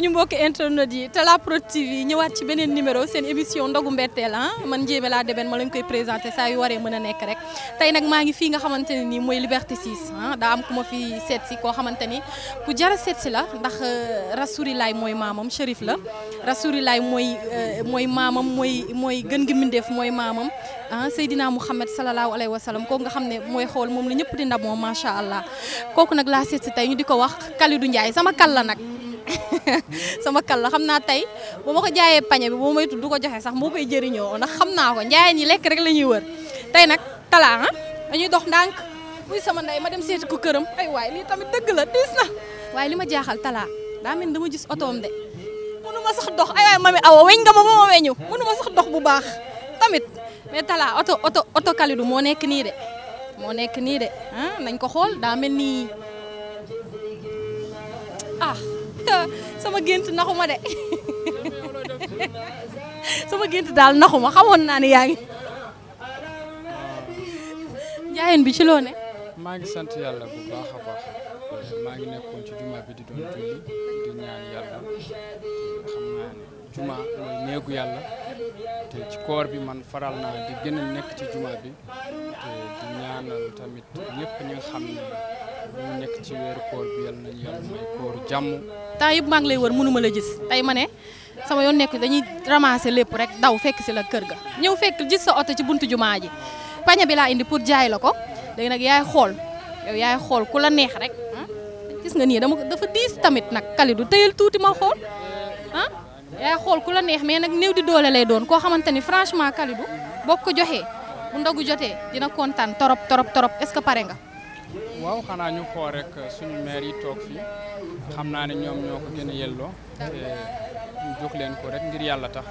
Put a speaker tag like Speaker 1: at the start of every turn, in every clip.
Speaker 1: suñu mbokki internet yi Talla Prod TV ñëwaat ci beneen numéro seen émission ndogu mbetteel man Ndiémé la Débène ma lañ koy présenté saa yu waree mën a nekk rek tey nag maa ngi fii nga xamante ne nii mooy Liberté 6 daa am ku ma fi seet si koo xamante ni ku jara seet si la ndax Rasourilaay mooy maamam Chérif la Rasourilaay mooy maamam mooy gën gi mbindeef mooy maamam Seydina Mouhamed salallaahu alayhi wa sallam kooku nga xam ne mooy xool moom la ñëpp di ndamoo macha allah kooku nag laa seet si tey ñu di ko wax Kalidou Ndiaye sama kal la nag sama kal la xam naa tey bu ma ko jaayee pañe bi boo may tudd du ko joxe sax moo koy jëriñoo ndax xam naa ko njaayeen ñi lekk rek la ñuy wër tey nag Talla dañuy dox ndànk muy sama ndey ma dem seeti ko këram ay waay lii tamit dëgg la diis na waaye li ma jaaxal Talla daa mel dama gis otoom de mënu ma sax dox ay waay mami awa weñ nga ma ba ma weñu mënu ma sax dox bu baax tamit mais Talla oto Kalidou moo nekk nii de nañ ko xool daa mel ni sama gént naxuma de sama gént daal naxuma xamoon naa ne yaa ngi njaayeen bi ci loo ne
Speaker 2: maa ngi sant yàlla bu baax a baax maa ngi nekkoon ci juma bi di doon julli di ñaan yàlla xam naa ne juma mooy néegu yàlla te ci koor bi man faral naa di gën a nekk ci juma bi te di ñaanal tamit ñëpp ñi nga xam ne ñu nekk ci weeru koor bi yàlla nañu yàlla may kooru jàmm.
Speaker 1: temps yëpp maa ngi lay wër mënuma la gis tey ma ne sama yoon nekk dañuy ramasser lépp rek daw fekk si la kër ga ñëw fekk gis sa oto ci buntu jumaa ji pañe bi laa indi pour jaay la ko léegi nag yaay xool ku la neex rek gis nga nii dafa diis tamit nag Kalidou tëyal tuuti ma xool yaay xool ku la neex mais nag néew di doole lay doon koo xamante ni franchement Kalidou boo ko joxee bu ndogu jotee dina kontaan torop est-ce que pare nga.
Speaker 2: waaw xanaa ñu xool rek suñu maire yi toog fii xam naa ne ñoom ñoo ko gën a yelloo te ñu jox leen ko rek ngir yàlla tax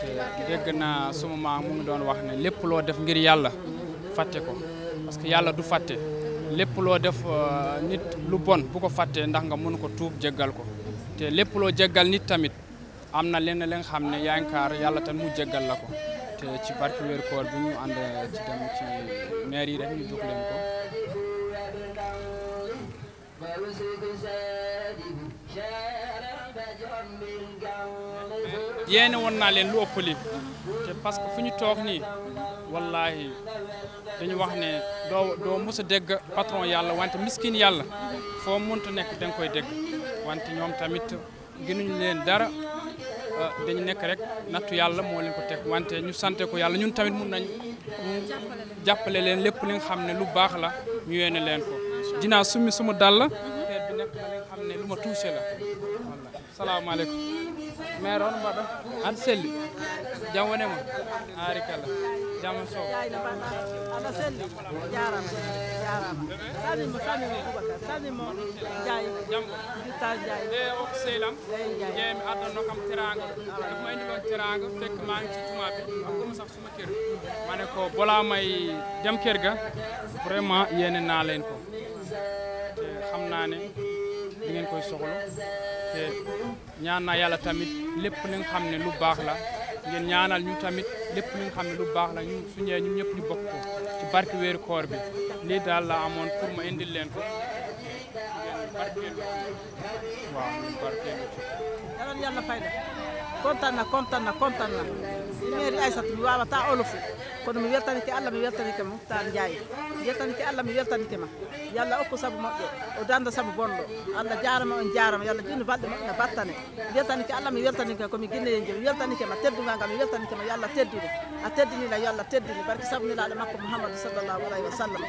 Speaker 2: te dégg naa suma maam mu ngi doon wax ne lépp loo def ngir yàlla fàtte ko parce que yàlla du fàtte lépp loo def nit lu bon bu ko fàttee ndax nga mën ko tuub jéggal ko te lépp loo jéggal nit tamit am na lenn la nga xam ne yaakaar yàlla tamit mu jéggal la ko te ci barke weeru koor bi ñu ànd ci dem ci maire yi rek ñu jox leen ko. yéene woon naa leen lu ëpp li te parce que fu ñu toog nii wallahi dañu wax ne doo mos a dégg patron yàlla wante miskin yàlla foo mënta nekk da nga koy dégg wante ñoom tamit gënuñu leen dara dañu nekk rek nattu yàlla moo leen ko teg wante ñu sante ko yàlla ñun tamit mun nañ jàppale leen lépp li nga xam ne lu baax la ñu yéene leen ko dinaa summi suma dàll xeet bi nekk na li nga xam ne lu ma touché la walla salaamaaleykum maire on mbaɗo an selli jam wone ma arikalla jam sow
Speaker 3: aɗa selli jarama salimo salimo Ndiaye Ditta Ndiaye
Speaker 2: e o sehlam jeeyami addanno kam teranga daf ma indi ɗon teranga fekk maa ngi ci juma bi akkuma sax suma kër ma ne ko balaa may dem kër ga vraiment yéene naa leen ko te xam naa ne di ngeen koy soxla te ñaan naa yàlla tamit lépp li nga xam ne lu baax la ngeen ñaanal ñu tamit lépp li nga xam ne lu baax la ñun su ñëwee ñun ñëpp ñu bokk ko ci barke weeru koor bi lii daal la amoon pour ma indil leen ko ngeen barkeelu waaw ñun barkeelu ci
Speaker 3: yalan yalla fayda kontaan na mi maire Aissatou mi wawata olofu kono mi weltanike Allah mi weltanike Moukhtar Ndiaye mi weltanike Allah mi weltanike ma yalla okku sabu moƴƴo o danda sabu bonɗo Allah jarama on jarama yalla jinnu balɗe moƴƴe ne battane mi weltanike Allah mi weltanike komi guinneyen je mi weltanike ma teddugal ngal mi weltanike ma yalla teddide a teddinila yalla teddini barke sabunilaɗo makko Mouhamadou sallllahu alayhi wa sallam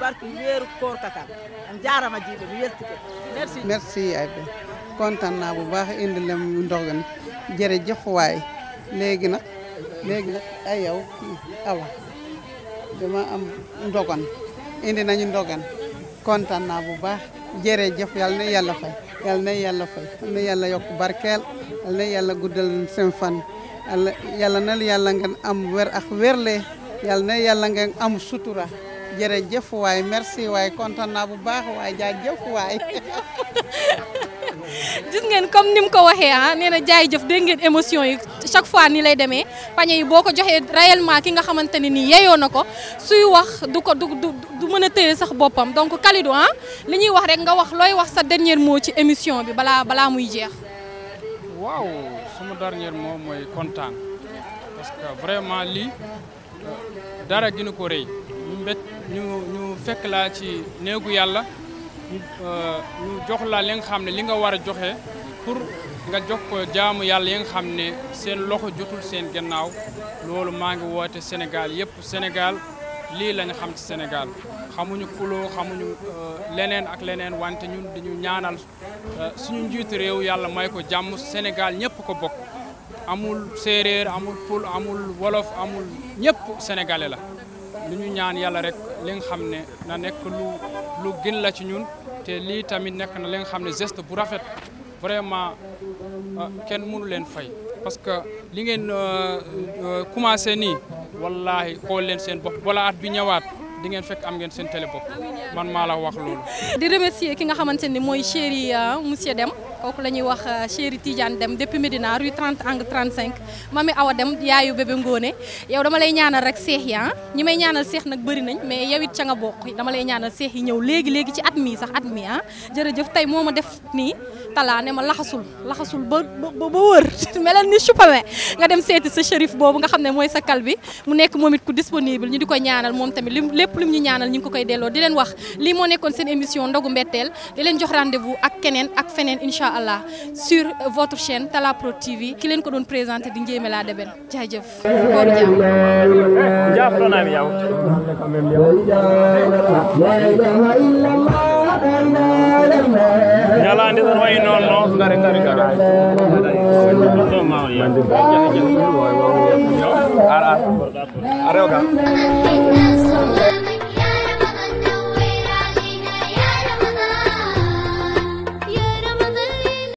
Speaker 3: barke weeru koor kakal on jarama jiiɓe mi weltike
Speaker 4: merci Aïda kontaan naa bu baax indi lem ndogan jërëjëf waay léegi nag ay yow awa dama am ndogan indi nañu ndogan kontaan naa bu baax jërëjëf yal na yàlla fay yal na yàlla yokk barkeel yal na yàlla guddal seen fan yàlla na yàlla ngeen am wér ak wérle yal na yàlla ngeen am sutura jërëjëf waay merci waay kontaan naa bu baax waay jaajëf waay
Speaker 1: gis ngeen comme ni mu ko waxee nee na jaay jëf dégg ngeen émotion yi chaque fois ni lay demee pañe yi boo ko joxee réellement ki nga xamante ne nii yeyoo na ko suy wax du mën a téye sax boppam donc Kalidou li ñuy wax rek nga wax looy wax sa dernier mot ci émission bi balaa muy jeex.
Speaker 2: waaw sama dernier mot mooy kontaan parce que vraiment lii dara gënu ko rëy ñu fekk laa ci néegu yàlla ñu jox la li nga xam ne li nga war a joxe pour nga jox ko jaamu yàlla yi nga xam ne seen loxo jotul seen gannaaw loolu maa ngi woote Sénégal yëpp Sénégal lii lañu xam ci Sénégal xamuñu kuloo xamuñu leneen ak leneen wante ñun dañu ñaanal suñu njiitu réew yàlla may ko jàmm Sénégal ñëpp ko bokk amul séeréer amul pul amul wolof amul ñëpp sénégalais la lu ñu ñaan yàlla rek li nga xam ne na nekk lu gën la ci ñun te lii tamit nekk na li nga xam ne geste bu rafet vraiment kenn mënu leen fay parce que li ngeen commencé nii wallahi xool leen seen bopp wala at bi ñëwaat di ngeen fekk am ngeen seen télé bopp man maa la wax loolu.
Speaker 1: di remercier ki nga xamante ni mooy chéri monsieur Deme kooku la ñuy wax chéri Tidiane Deme depuis Médina rue 30 angle 35 mami Awa Deme yaayu bébé Ngone yow dama lay ñaanal rek seex yi ñi may ñaanal seex nag bëri nañ mais yow it ca nga bokk dama lay ñaanal seex yi ñëw léegi ci at mi sax at mi jërëjëf tey moo ma def nii talaa ne ma laxasul ba wër melal ni chupame nga dem seeti sa chérif boobu nga xam ne mooy sa kal bi mu nekk moom it ku disponible ñu di ko ñaanal moom tamit lépp lu ñu ñaanal ñu ngi ko koy delloo di leen wax lii moo nekkoon seen émission ndogu mbetteel di leen jox rendez-vous ak keneen ak feneen incha allah sur votre chaîne Tala Prod TV ki leen ko doon présenté di Ndiémé la Deben jaajëf kooru
Speaker 5: Nyala ndi tan way non no ngare ar